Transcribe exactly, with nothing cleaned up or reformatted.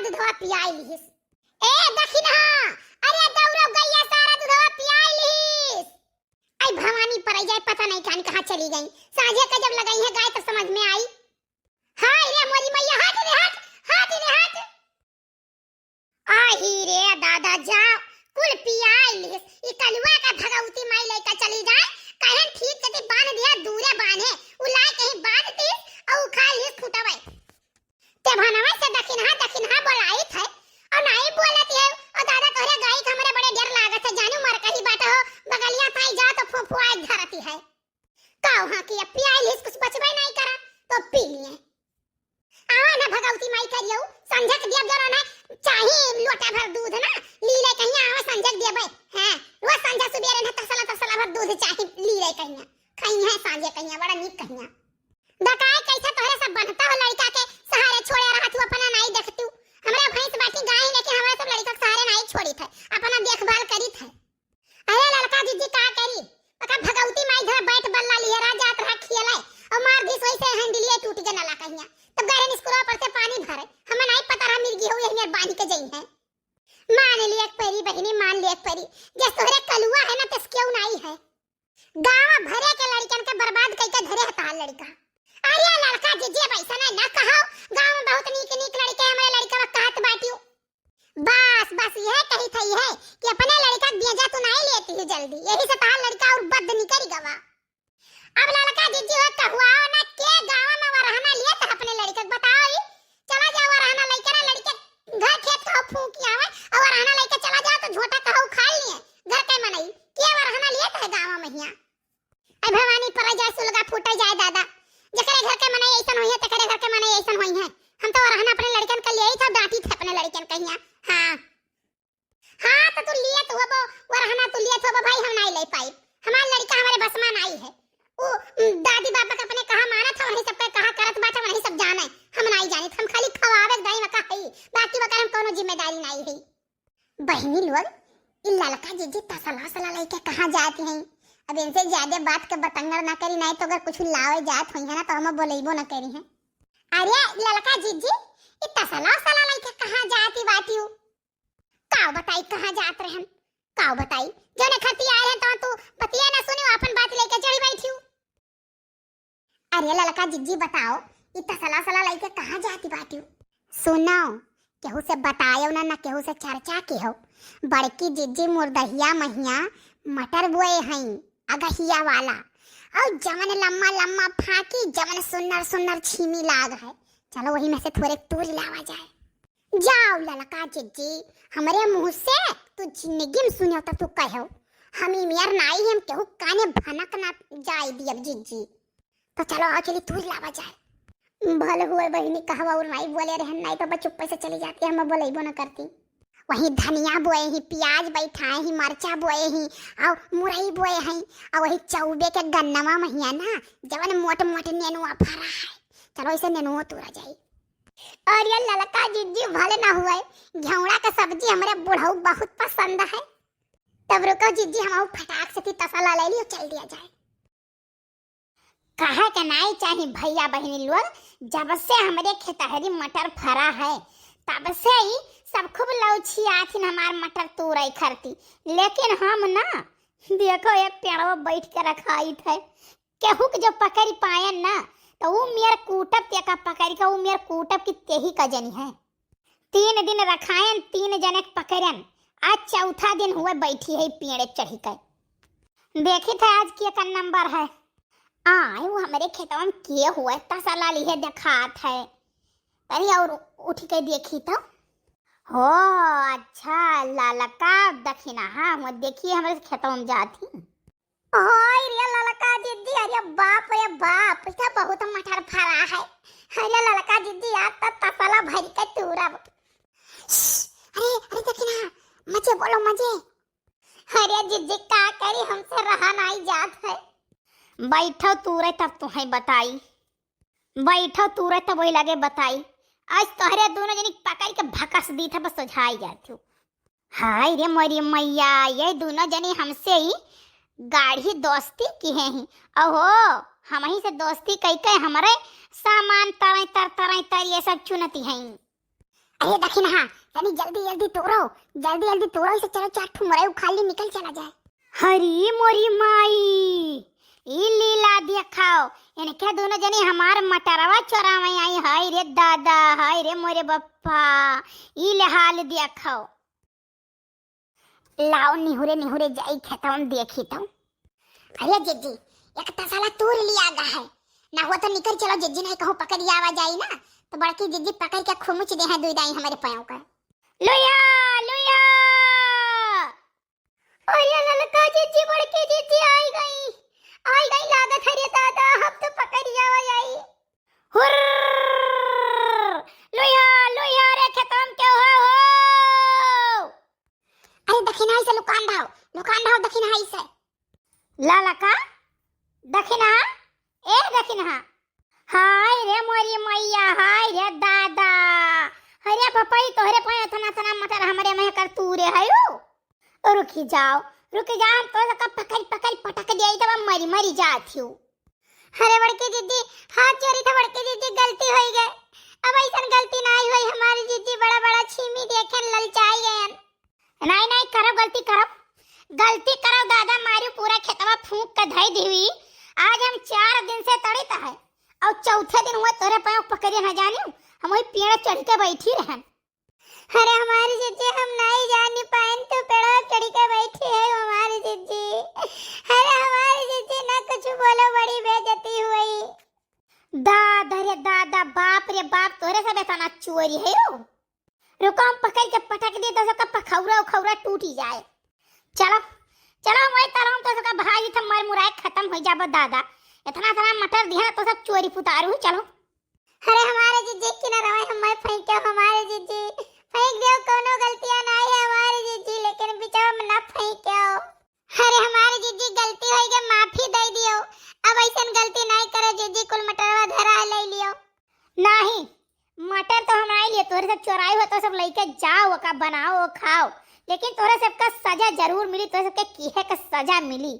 दूधवा पियाई लिहिस। ए दखिनहा, अरे दौड़ो गइया सारा दूधवा पियाई लिहिस। आई भवानी परै जाए, पता नहीं कान कहाँ चली गई। साँझे का जब लगइहैं गाय तब समझ में आई। हाय रे मोरी मैया, हट रे हट, हट रे हट। आही रे दादा, जा कुल पियाई लिहिस। ई कलुआ का भगवती माई लइका चली जाए, कहन ठीक जदी बांध दिया, दूरे बांधे, उ लाए कहीं बांध दिस अउ उखाड़ लिहिस खूंटवै। ते भनवै से दखिनहा दखिनहा बोलाइत है अउ नाई बोलत है। अउ दादा तोहरे गाई का हमरे बड़े डर लागत है, जानू मर कही बाटे हो, बगलिया थाई जा तो फुफुआई धरती है। का वहाँ की अब पियाई लिहिस, कुछ बचबे नाई करा तो पी लिए। आवा ना भगवती माई करियो, संझक दियब जरा ना, चाही लोटा भर दूध ना, ली ले कहिया आवा संझक दियबे। हाँ, रोज संझा सुबेरे ना तसला तसला भर दूध चाही, ली ले कहिया। खइहैं साँझे कहिया, बड़ा नीक कहिया। बताए कैसे तोहरे सब बनता हो, लड़का के सहारे छोड़े रहत हूँ, अपना नाई देखतू। हमरा भैंस बाटी गाय, लेकिन हमरा सब लड़का के सहारे नाई छोड़ी थे, अपना देखभाल करी थे। अरे ललका जिज्जी का करी, ओका भगवती माई घर बैठ बल्ला लिहे रह जात रहा खियले, अउ मार दिस वैसे हैंडलिया टूट के नला कहिया। तब गए रहन स्कूल पर से पानी भरे, हमें नाई पता रहा मिर्गी हो यही मेर बांध के जइहैं। मान लिए एक परी बहिनी, मान लिए एक परी, जस तोहरे कलुआ है ना तस केहू नाई है। गाँव भरे के लड़कन के बर्बाद कइके धरे है तहार लड़का। अरे ललका जिज्जी अब ऐसा ना, ना कहो, गाँव में बहुत नीक नीक लड़के हमरे लड़का कहत बाटियो। बस, बस, यह कही थई है कि अपने लड़का के बेजा तू नाई लेती हो जल्दी, यही से तहार लड़का और बद निकल गवा। अब ललका जिज्जी हो कहुआ ना के गाँव में वरहना लिए तो अपने लड़का के बताओ ही। चला जाओ वरहना लेके ना लड़के घर खेत का फूंक आवे और वरहना लेके चला जाओ तो झोटा कहो खा लिए घर के मनई। के वरहना लिए तो है गाँव में हिया। ऐ भवानी परै जाए, सुलगा फूटै जाए दादा। जेकरे घर के मनई ऐसन होइहैं, तेकरे घर के मनई ऐसन होइहैं। हम तो वरहना अपने लड़कन के लिए ही था, डांटी थे अपने लड़कन कहिया। हाँ। हाँ, तो तू लिए तो होबो, वरहना तू लिए तो होबो भाई, हम नाई ले पाई। हमार लड़का हमरे बस में नाई है। उ, उम, दादी बाबा के अपने कहा मानत है, वही सबके कहा करत बाटे, वही सब जाने। हम नाई जानित, हम खाली खवावे के दाई में का हई, बाकी वकर हम कोनो जिम्मेदारी नाई है। बहिनी लोग, ई ललका जिज्जी तसला उसला लइके कहाँ जात हैं? अब इनसे ज्यादा बात के बतंगड़ ना करी, नाहीं तो अगर कुछ लावे जात होइहैं ना तो हम बोलइबो ना करिहैं। अरे ललका जिज्जी, ई तसला उसला लइके कहाँ जात ही बाटियो? काव बताई कहाँ जात रहन? काव बताई, जौने खती आए रहन तौन तू बतिया ना सुनी, आपन बात लइके चढ़ी बैठियो। अरे ललका जिज्जी बताओ, ई तसला सला लइके कहाँ जाती बाटियो? सुनो, केहू से बतायो ना, ना केहू से चर्चा किहो। बड़की जिज्जी मुर्दहिया महिया मटर बोए हईं, अगहिया वाला। और जवन लम्मा लम्मा फाकी, जवन सुन्नर सुन्नर छीमी लाग है। चलो वही में से थोड़े तूर लावा जाए। जाओ ललका जिज्जी, हमरे मुँह से तू जिंदगी में सुनियो तो तू कहो, हम ई मेर नाई, हम केहू काने भनक ना जाए दियब जिज्जी। तो चलो आओ चली तूर लावा जाए। भल हुए बहिनी कहवा और नाई बोले रहन, नाई तो बस चुप्पे से चली जाती, हम बोलइबो ना करती। वही धनिया बोए ही, प्याज बैठाए ही, मरचा बोए ही, और मुरई बोए ही, और वही चौबे के गन्नवा महिया ना, जवन मोट मोट नेनुआ फरा है। चलो इसे नेनुआ तूरा जाए। और ये ललका जिज्जी भले ना हुए, घेवड़ा के सब्जी हमरे बुढ़ऊ बहुत पसंद है। तब रुको जिज्जी, हम फटाक से ती तसला ले लियो, चल दिया जाए। कहे के नाई चाही भैया बहिनी लोग, जब से हमरे खेतहरी मटर फरा है, तब से ही सब खूब लौछियाथिन हमार मटर तोड़े खरती, लेकिन हम ना, देखो एक पेड़वा बैठ के रखाइत है, केहू के जो पकड़ी पायन ना, तो ऊ मेर कूटब, तेका पकड़ के ऊ मेर कूटब कि तेही का जनी है। तीन दिन रखायन, तीन जने के पकड़न, आज चौथा दिन हुए बैठी है पेड़ चढ़ी के। देखी थे आज के का नंबर है। आए, वो हमरे खेतवा में के हुए तसला लिहे देखात है। तनी और उठ के देखी तो। हो, अच्छा, ललका दखिनहा हुए, देखिए हमरे खेतवा में जात ही। ओए रे ललका जिज्जी, अरे बाप रे बाप, ई तो बहुत मटर फरा है। अरे ललका जिज्जी, आज तो तसला भर के तूरब। श्श, अरे, अरे देखी ना, मजे बोलो, मजे। अरे जिज्जी, का करी, हमसे रहा नाई जात है। बैठो तूरे, तब तुहैं बताई। बैठो तूरे, तब वही लगे बताई। आज तोहरे दोनों जनी पकड़ के भकस दी था, बस सोझाई जाती हूँ। हाय रे मोरी मैया, ये दोनों जनी हमसे ही गाढ़ी दोस्ती किहे ही। ओहो, हमही से दोस्ती कई के हमरे सामान तरई तर, तरई तर ये सब चुनती हैं। अरे दखिनहा, तनी जल्दी जल्दी तोरो, जल्दी जल्दी तोरो, इसे चलो चार ठो मुरई उखाड़ ली, निकल चला जाए। हरी मोरी माई, ई लीला देखाओ, इनके दोनों जनी हमार मटरवा चोरावे आई, हाय रे दादा, हाय रे मोरे बप्पा, ई ले हाल देखाओ। लाओ निहुरे निहुरे जाई खेतवा में देखी तो। अरे जिज्जी, एक तसला तूर लिया गा है, ना हुआ तो निकल चलो जिज्जी, नहीं कहूँ पकड़ आवा जाई ना, तो बड़की जिज्जी पकड़ के खुमुच दे हैं दुई दाई हमारे पाँव का। लुया, लुया। अरे ललका जिज्जी, बड़की जिज्जी आई गई, आई गई लागत है रे दादा, हम तो पकड़ आवा जाई। हुर्र! लुया, लुया रे खेतवा में के हो, हो? अरे दखिनहा से लुकान रहो, लुकान रहो दखिनहा से। ललका, दखिनहा, ए दखिनहा। हाय रे मोरी मैया, हाय रे दादा। अरे पपई तोहरे पे इतना इतना मटर हमरे में कर तू रे हयू। रुकी जाओ, रुकी जाओ, हम तो सबका पकड़ पकड़ पटक दिया, तब मरी मरी जात हूँ। अरे बड़की जिज्जी, हाथ जोड़ी था बड़की जिज्जी, गलती होई गए, अब ऐसन गलती नाई होई हमारी जिज्जी, बड़ा बड़ा छीमी देखेन ललचाई गयन। नाई नाई करब गलती करब, गलती करब दादा, मारी पूरा खेतवा फूंक के धई दीवी। आज हम चार दिन से तड़ित है और चौथे दिन हुआ तोरे पाँव पकड़े न जानी, हम वही पेड़ चढ़ के बैठी रहन। अरे हमारी जिज्जी, हम नाई जानी पाइन, तू पेड़वा चढ़ के बैठी है हमारी जिज्जी। अरे हमारी जिज्जी, ना कुछ बोलो, बड़ी बेइज्जती हुई। दादा रे दादा, बाप रे बाप, तोरे सब इतना चोरी है हो। रुको, हम पकड़ के पटक दे तो सबका पखौरा उखौरा टूटी जाए। चलो, चलो, हम वही तरह तो सबका भाई था मर मुराए खत्म हो जाबो दादा। इतना इतना मटर दिया तो सब चोरी पुतारू, चलो। अरे हमारे जिज्जी की ना रवाई, हमारे फेंक के, हमारे जिज्जी फेंक दियो, कोनो गलतियां ना है हमारे जिज्जी, लेकिन बिचारा में ना फेंक के। अरे हमारे जिज्जी गलती होई गए, माफी दे दियो, अब ऐसन गलती नहीं करे जिज्जी, कुल मटरवा धरा ले लियो। नहीं, मटर तो हम नहीं लिए, तोरे सब चोराई हो तो सब लेके जाओ, ओका बनाओ, खाओ, लेकिन तोरे सबका सजा जरूर मिली, तोरे सबके किहे का सजा मिली।